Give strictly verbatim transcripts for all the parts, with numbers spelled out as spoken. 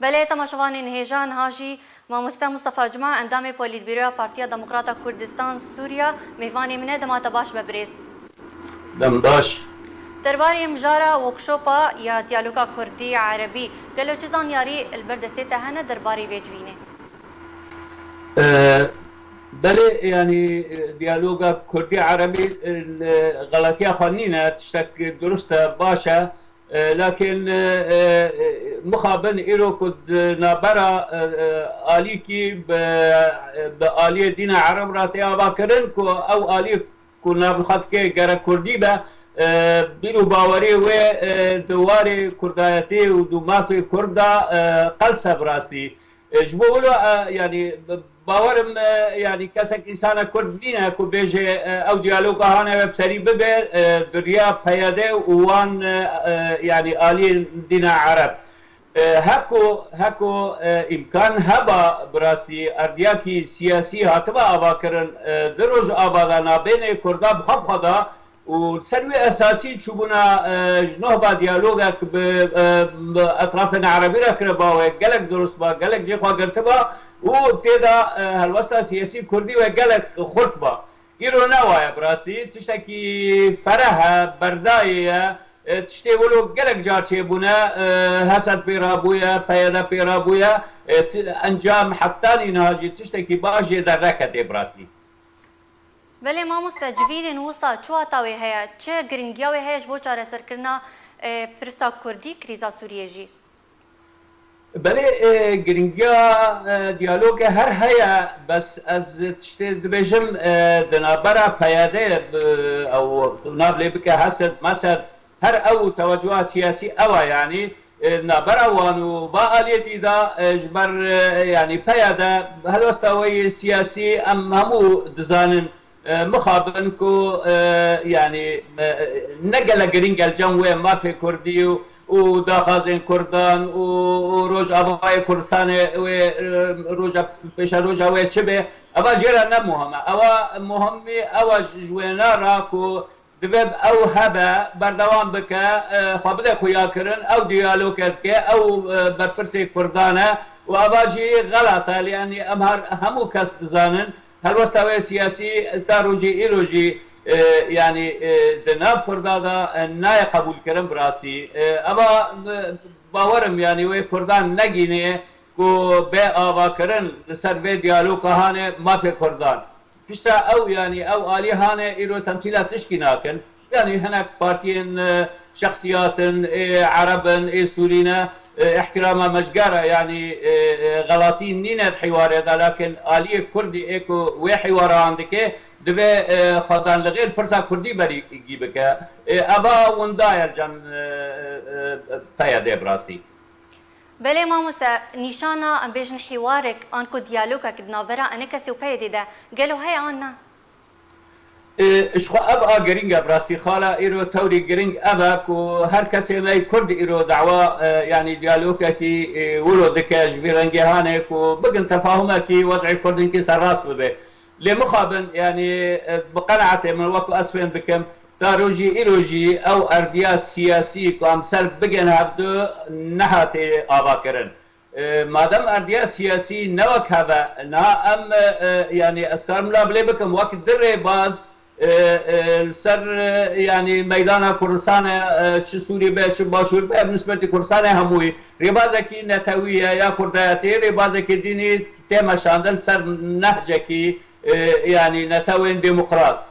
Belê, temaşevanên hêja, niha jî mamoste Mustafa Cuma, endamê Polîtbîroya Partiya Demokrata Kurdistan Sûriya, mêvanê min e, dema te baş be birêz. Dem baş. Derbarê mijara workshopa ya diyaloga kurdî erebî, gelo çi zanyarî li ber destê te hene derbarê vê civînê? Ee, belê, yanî, e, diyaloga kurdî erebî, e, xeletiya xwe nîne, tiştek durust e, baş e. E, lakin, e, e, mixabin îro ku di navbera, e, e, alîkî bi, bi aliyê dîna ereb re tê avakirin ku ew alî ku nav li xwe dike gerek kurdî be, e, bîr û bawerê wê, e, di warê kurdayetê û di mafê kurd de, e, qels e bi rastî. E, ji bo wilo, e, yanî, bawer im, e, yanî kesek însana kurd nîne ku bêje, e, ew diyaloga hane ve bi serî bibe, e, di riya P Y D û wan, e, e, yanî aliyên dîna ereb. E, heko, heko, e, îmkan heba bi rastî erdiyakî siyasî hatiba avakirin, e, di Rojava de nabênê kurda bi xwe bi xwe de û li ser wê esasî çûbûna, e, ji nû ba diyalogek bi, e, bi etrafên erebî re kiriba wê gelek durust ba, gelek jê xwe girtiba û tê de, e, helwesta siyasî kurdî wê gelek xurt ba. Îro ne wa ye bi rastî, tiştekî fereh e, berdayê ye, e, tiştê wilo gelek car çêbûne, e, Hesed pê rabûye, P Y D pê rabûye, e, ti-, encam hetanî niha jî tiştekî baş jê derneketê bi rastî. Belê mamoste, civînên wisa çi wata wê heye? Çi giringiya wê heye ji bo çareserkirina, e, pirsa kurdî, krîza Sûriyê jî? Belê, e, giringiya, e, diyalogê her heye, bes ez tiştê dibêjim, e, di navbera P Y D, bi, ew nav lê bike Hesed, Mesed, her ew tewecuha siyasî ew e, yanî, e, navbera wan û va aliyetî de, e, ji ber, e, yanî P Y D helwesta wê yê siyasî em hemû dizanin, e, mixabin ku, e, yanî, e, ne gelek girîng e li cem wê mafê kurdî û, û daxwazên kurdan û, û Rojavayê Kurdistanê wê, e, roja, pêşeroja wê çi be, eva jê re ne muhim e. Ewa muhimî ew e ji, ji wêna re ku divê ew hebe, berdewam bike, e, xwe bide xuyakirin, ew diyalogê dike, ew, e, berpirsê kurdan e û eva jî xelat e. Yanî em her, hemû kes dizanin, helwesta wê siyasî ta rojê îro jî, e, yanî, e, di nav kurda de, e, nayê qebûlkirin bi rastî. E, eva, e, bawer im, yanî wê kurdan negînê ku bê avakirin li ser vê diyaloga hane mafê kurdan. Pişta ew, yanî ew alî hane îro temsîla tişkî nakin. Yanî hinek partiyên, e, şexsiyat in, ê ereb in, ê sûrî ne, e, îhtîrama meşgara, yanî, e, e, xelatî nîne di hîwarê de, lakin aliyê kurdî ê ku wê hîwara an dike, divê, e, xwedanlixê li pirsa kurdî berî gî bike. E, eva winda ye li cem, e, e, e, P Y D bi rastî. Belê mamoste, nîşana, em bêjin hîwarek an ku diyalogek di navbera enê kesê û P Y D de gelo heye an na? E, ji xwe ev a girîng e, bi rastî xala îro tewrî girîng ev e ku her kesê me yê kurd îro dawa, e, yanî diyalogekî, e, wilo dike ji vî rengê hane ku bikin tefahumekî wez'ê kurdinkî serrast bibe. Lê mixabin, yanî, e, bi qenaetê min wek ku ez fêm dikim, ta rojî îro jî ew erdiya siyasî ku em ser bigên hevdu nehate avakirin. E, madem erdiya siyasî ne wek hev e, niha em, e, e, yanî ez karim la bilê bikim, wek di rêbaz, e, e, li ser, e, yanî meydana Kurdistanê, e, çi Sûrî be, çi Başûr be, bi nisbetî Kurdistanê hemûyî rêbazekî netewî ye ya kurdayetê, rêbazekî dînî tê meşandin ser nehcekî, e, yanî netewên demokrat.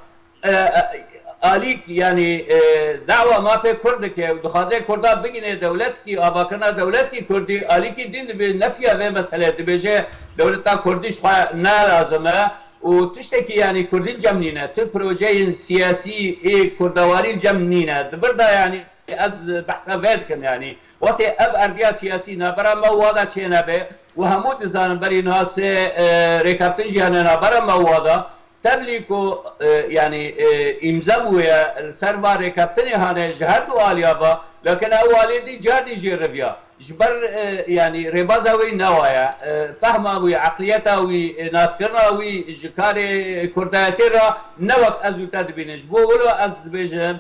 E, e, alîk, yanî, e, dawa mafê kurd dike û dixwaze kurda bigîne dewletkî, avakirina dewletkî kurdî, alîkî dîn dibê nefiya vê meselê, dibêje dewleta kurdî ji xwe ne lazim e û tiştekî, yanî, kurdî li cem nîne, tu projeyên siyasî ê kurdewarî li cem nîne. Di vir de, yanî, ez behsa vê dikim, yanî, wextê ev erdiya siyasî navbera me û wa de çênebe û hemû dizanin berî niha sê, e, rêkeftin jî hene navbera me û wa de, Tevlî ku, e, yanî, e, îmze bûye li ser va rêkeftinê hane ji her du aliya va, lakin ew aliyê dî cardî jê riviya. Ji ber, e, yanî rêbaza wî ne wa ye. E, fehma wî, eqliyeta wî, e, naskirina wî ji karê kurdayetê re ne wek ez û te dibînin. Ji bo wilo ez dibêjim,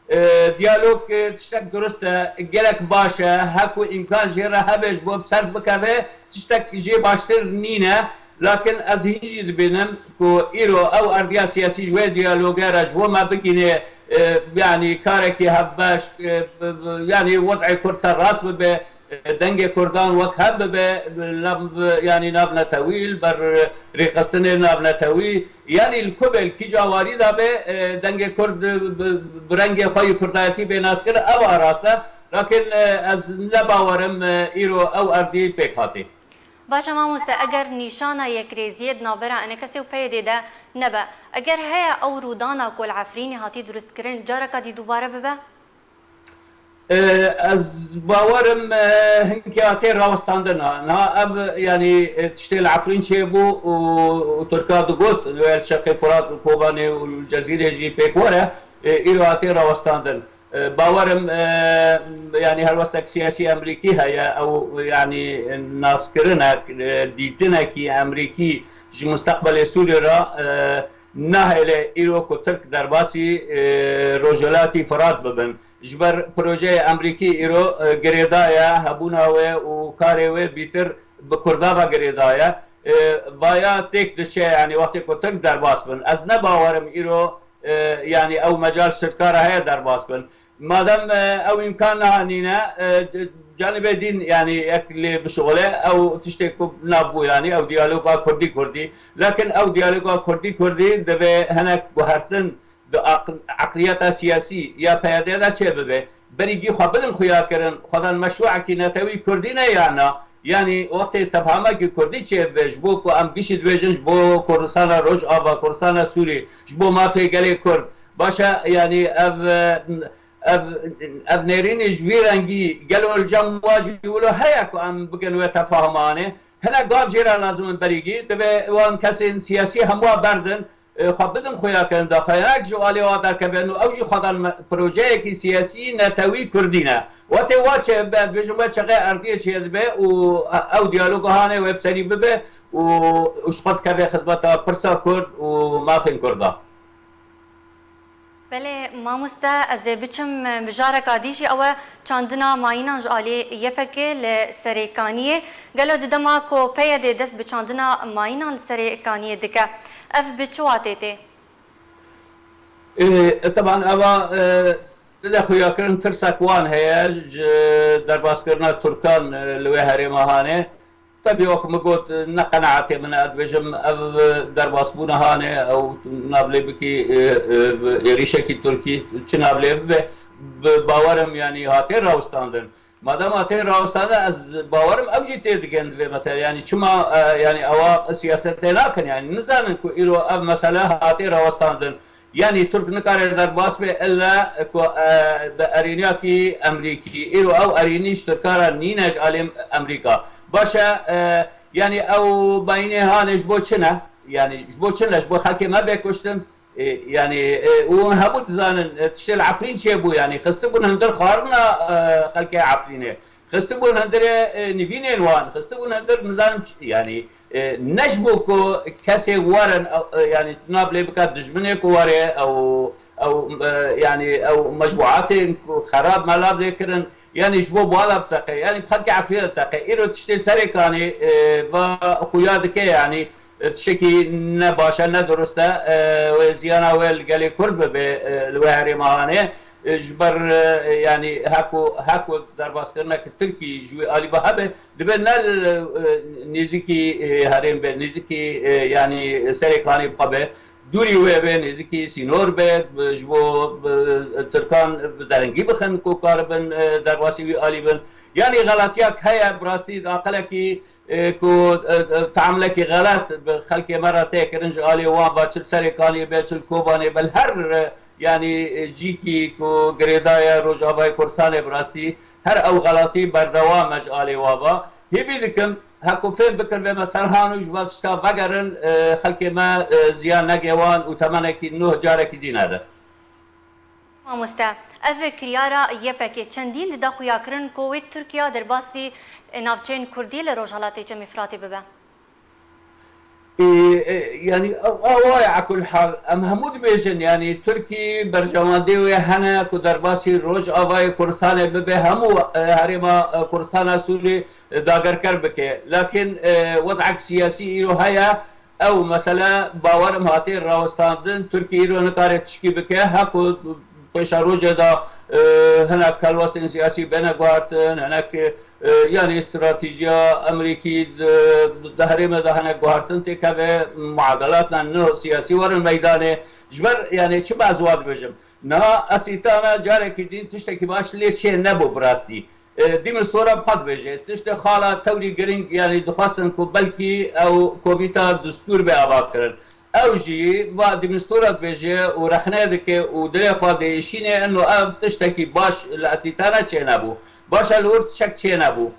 E, diyalog, e, tiştek durist e, gelek baş e, hek û îmkan jê re hebe ji bo bi ser bikeve, tiştek jê baştir nîne. Lakin ez hîn jî dibînim ku îro ew erdiya siyasî ji wê diyaloge re ji bo me bigîne, e, yanî karekî hevbeş, e, bi, bi, yanî wez'ê Kurd serrast bibe, e, dengê Kurdan wek hev bibe, li nav, yanî navnetewî, li ber rêxistinê navnetewî, yanî li ku be, li kîja warî de be, e, dengê Kurd bi, bi rengê xwe yê Kurdayetî bê naskirin, ev a rast e. Lakin, e, ez ne bawerim, e, îro ew erdî pêk hatî. Baş e mamoste, eger nîşana yekrêziyê di navbera ENKSê û PYDê de nebe, eger heye ew rûdana ku li Efrînê hatî durustkirin careka dî dubare bibe? E, ez bawerim, e, hinkê hatê rawestandin. Ha, niha ev, yanî, e, tiştê li Efrîn çêbû û, û Tirka digot, li wê li Şerqê Furat û Kobanê û li Cezîrê jî pêk were, e, îro hatê rawestandin. E, bawerim, e, yanî helwestek siyasî Emerîkî heye, ew, yanî, naskirinek, e, dîtinekî Emerîkî ji musteqbelê Sûriyê re, e, nahêle îro ku Tirk derbasî, e, Rojhilatî Firat bibin. Ji ber projeyê Emerîkî îro, e, girêdaye, hebûna wê û karê wê bîtir bi Kurda ve girêdaye. E, vaya têk diçe, yanî wextê ku Tirk derbas bin. Ez ne bawerim îro, e, yanî ew mecal Tirka re heye derbas bin. Madem, e, ew îmkan niha nîne, e, canibê dîn, yanî yek lê bişuxile, ew tiştê ku nabû, yanî ew diyaloga Kurdî Kurdî. Lakin ew diyaloga Kurdî Kurdî divê hinek guhertin di aql-, eqliyeta siyasî ya PYDê de çêbibe. Berî gî xwe bidin xuyakirin, xwedan meşrûekî netewî Kurdî ne ya na? Yanî wextê tevhamekî Kurdî çêbibe, ji bo ku em gişî dibêjin, ji bo Kurdistana Rojava, Kurdistana Sûrî, ji bo mafê gelê Kurd. Baş e, yanî ev, ev, ev nêrînê ji vî rengî gelo li cem wa jî wilo heye ku em bigin wê tefahumanê? Hinek gav jê re lazim in berî gî. Divê wan kesên siyasî hemû berdin, e, xwe bidin xuyakirin, daxuyanek ji alê wa derkevin û ew jî xwedan me-, projeyekî siyasî netewî Kurdî ne. Wetê wa çêbibe, dibêjin we çeqê erdiyê çêdibe û ew diyaloga hanê wê bi serî bibe û, û ji xwe dikeve xizmeta pirsa Kurd û mafên Kurda. Belê mamoste, ez ê biçim mijareka dî jî, ew e çandina mayînan ji alî Y P G li Serê Kaniyê. Gelo di dema ku PYDê dest bi çandina mayînan li Serê Kaniyê dike, ev bi çi watê tê? Ê, teban eva, e, dide xuyakirin tirsek wan heye ji derbaskirina Tirkan, e, li wê herêma hanê. Tevî wek min got, ne qenaetê min e, ez dibêjim ev derbasbûna hanê, ew navlêbikî, e, e, êrîşekî Tirkî çi navlê bibe, bi bawerim, yanî, hatê rawestandin. Madem hatê rawestandin, ez bawerim ew jî têdigin di vê meselê. Yanî çima, e, yanî ewa siyasetê nakin, yanî nizanin ku îro ev mesele hatê rawestandin. Yanî Tirk nikare derbas be illa ku, e, bi erêniyakî Emerîkî. Îro ew erênî ji Tirka re nîne ji alî Emerîka. Baş e, e, yanî ew mayînê hanê ji bo çi ne? Yanî ji bo çi ne? Ji bo xelkê me bê kuştin? E, yanî, e, û hemû dizanin, e, tiştê li Efrîn çêbû, yanî xistibûn hundir xwarina, e, xelkê Efrînê. Xistibûn hundirê, e, nivînên wan, xistibûn hundir nizanim çi, yanî, e, ne ji bo ku kesê werin, e, e, yanî nav lê bike dijminê ku were, ew, ew, e, yanî ew mecmuatên ku xerab melav lê kirin, yanî ji bo bala biteqe, yanî xelkê Efrînê diteqe. Îro tiştê Serê Kanê, e, va xuya dike, yanî, e, tiştekî ne baş e, ne durist e, e, wê ziyana wê li gelê Kurd bibe, e, li wê herêma hanê. E, ji ber, e, yanî heko, heko derbastirine ki Tirkî ji wê alî ve hebe, dibe ne li, e, nêzîkî, e, herêm be, nêzîkî, e, yanî Serê Kanê bixwe be, dûrî wê be, nêzîkî sînor be, bi, ji bo, bi, Tirkan bi derengî bixin ku karibin, e, derbasî wî alî bin. Yanî xelatiyak heye, bi rastî di aqilekî e, ku, e, e, teamlekî xelet bi xelkê me re tê kirin ji alî wan ve, çi li Serê Kaniyê be, çi li Kobanê be, li her, e, yanî, e, cîkî ku girêdayî Rojavayê Kurdistanê bi rastî her ew xelatî berdewam e ji alî wan ve. Hêvî dikim, heko fêm bikin vê meselhan û ji van tişta vegerin, e, xelkê me, e, ziyan nege wan û temenekî nû carekî dî nede. Mamoste, ev kiryara Y P G çendîn dide xuyakirin ku wê Tirkiye derbasî navçeyên Kurdî li Rojhilatê Çemê Firatê bibe? Ê, e, yanî, a, a, wa ye, a kul hal, em hemû dibêjin, yanî, Tirkî berjewendê wê hene ku derbasî Rojavayê Kurdistanê bibe, hemû, e, herêma, e, Kurdistana Sûrî, e, dagerker bike. Lakin, e, wez'ek siyasî îro heye, ew mesele bawerim hatiye rawestandin, Tirkî îro nikare tişkî bike, ha ku pêşerojê de, e, hinek helwestên siyasî bêne guhertin, hinek, e, yanî stratejiya Amerîkî di, di herêmê de hinek guhertin têkeve, muadelatna nû siyasî werin meydanê. Ji ber, yanî çima ez wa dibêjim? Niha Asîtana carekî din tiştekî baş lê çê nebû bi rastî. E, Dîmistora bi xwe dibêje, tiştê xala tewrî giring, yanî dixwestin ku belkî ew komîta distûr be avakirin. Ew jî va Dîmistora dibêje û rexne dike û dilê xwe diêşîne, eno ev tiştekî baş li Asîtana çênebû. Baş e, li wir tiştek çênebû.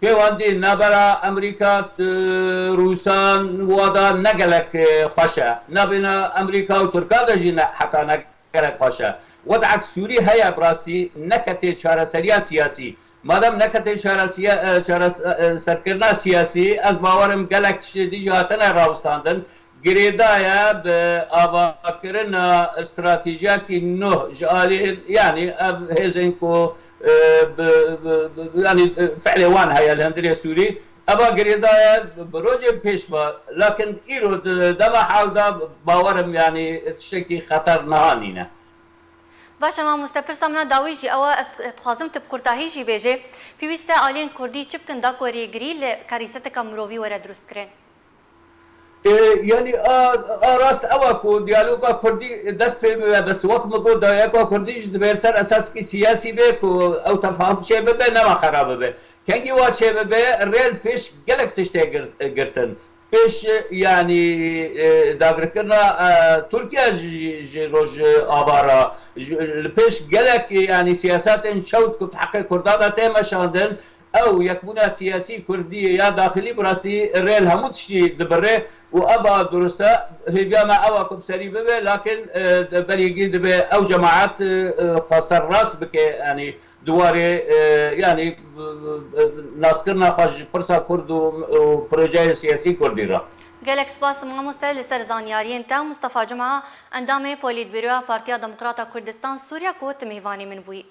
Pêwendî navbera Amerîka, t-, Rûsan, wada ne gelek, e, xweş e. Navbêna Amerîka û Tirkan de jî ne, heta ne gelek xweş e. Wed'ek Sûrî heye bi rastî, neke tê çareseriya siyasî. Madem neke tê çaresiya, e, çares-, e, serkirina siyasî, ez bawerim gelek tiştê dî jî hatine rawestandin. Girêdaye bi avakirina stratejiyekî nû ji alî, yanî ev hêzên ku, e, bi, bi, bi, yanî, e, fi'lê wan heye li hundirê Sûrî. Eva girêdaye bi rojê pêş ve, lakin îro di dema hal de bawerim, yanî tiştekî xeter niha nîne. Baş e mamoste, pirsa min a dawî jî ew e, ez dixwazim tu bi kurtahî jî bêjê. Pêwîst e aliyên kurdî çi bikin da ku rêgirî li kerîseteka mirovî were dirustkirin? E, yanî a, a rast ew e ku diyaloga kurdî dest pê bibe, bes wek min got, diyaloga kurdî jî divê li ser esasekî siyasî be ku ew tefahum çê bibe, nema xera bibe. Kengî wa çê bibe, rê li pêş gelek tiştê gir-, girtin. Pêş, yanî, e, dagirkirina, e, Tirkiye ji, ji Rojava re, ji, li pêş gelek, yanî, siyasetên çewt ku di heqê Kurdan de tê meşandin, ew yekbûna siyasî kurdî ya daxilî bi rastî rê li hemû tiştî dibire û eva durust e. Hêviya me ew e ku bi serî bibe, lakin, e, de berî gî dibe ew cemaet, e, e, xwe serrast bike, yanî di warê, e, yanî, e, e, naskirina xwe ji pirsa kurd û, û projeyên siyasî kurdî re. Gelek spas mamoste li ser zanyariyên te. Mustafa Cuma, endamê Polîtbîroya Partiya Demokrata Kurdistan Sûriye ku tu mêvanê min bûyî.